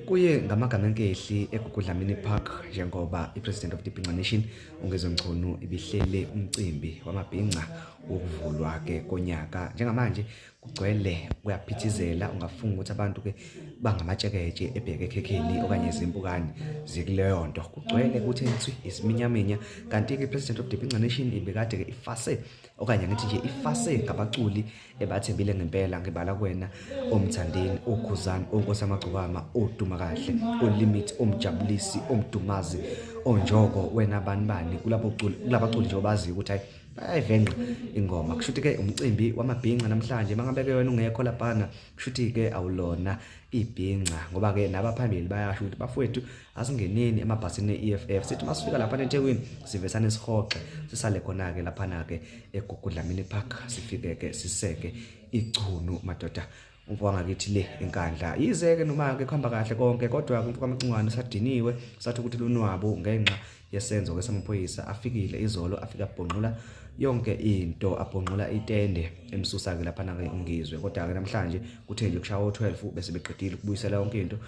Kuye ngamagama enkehli eGugu Dlamini Park njengoba iPresident of the Bhinca Nation uNgizwe Mchunu ibihlele umcimbi wamabhinca wokuvulwa ke konyaka. Njengamanje kugcwele kuyaphithizela, ungafunga ukuthi abantu ke bangamatsheketshe ebheke ekhekheni okanye izimpukane zikuleyo nto. Kugcwele kuthe nswi isiminyaminya, kanti ke iPresident of the Bhinca Nation ibikade ke ifase okanye ngithi nje ifase ngabaculi ebathembile ngempela. Ngibala kuwena oMthandeni, oKhuzani, oNkosi Amagcokama, oDuma Kahle, oLimit, oMjabulisi, oMdumazi, oNjoko, wena bani bani, kulabo culi kulabaculi nje obaziyo ukuthi hayi bayayivenqa ingoma. Kusho ukuthi ke umcimbi wamabhinca namhlanje, mangabe ke wena ungekho laphana, kusho ukuthi ke awulona ibhinca, ngoba ke nabaphambili bayasho ukuthi bafowethu asingeneni emabhasini e-EFF, sithi masifika lapha eThekwini sivesane sihoxe sisale khona ke laphana ke eGugu Dlamini Park, sifike ke siseke ichunu madoda. Umfo wangakithi le eNkandla, yize ke noma ke kuhamba kahle konke, kodwa umfo kaMacingwane usadiniwe, sathi ukuthi lunwabo ngenxa yesenzo ke samaphoyisa afikile izolo, afika abhonqula yonke into, abhonqula itende emsusa ke laphana ke uNgizwe. Kodwa ke namhlanje kuthe nje kushaya o12 bese beqedile ukubuyisela yonke into.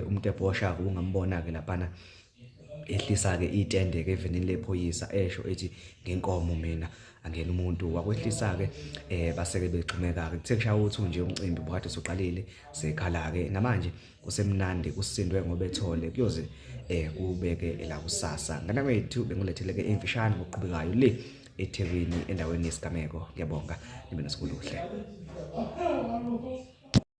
Umuntu ebhosha ke ungambona ke laphana ehlisa ke itende ke evenini lephoyisa, esho ethi ngenkomo mina angena umuntu wakwehlisa ke. Baseke begxumeka ke, kuthe kushaya u2 nje umcimbi bukade usuqalile, sekhala ke namanje kusemnandi, kusindwe ngobethole kuyoze kubeke elakusasa. Ngana kwethu bengulethele ke imfishane ngokuqhubekayo le eThekwini endaweni yesigameko. Ngiyabonga, nibe nosuku oluhle.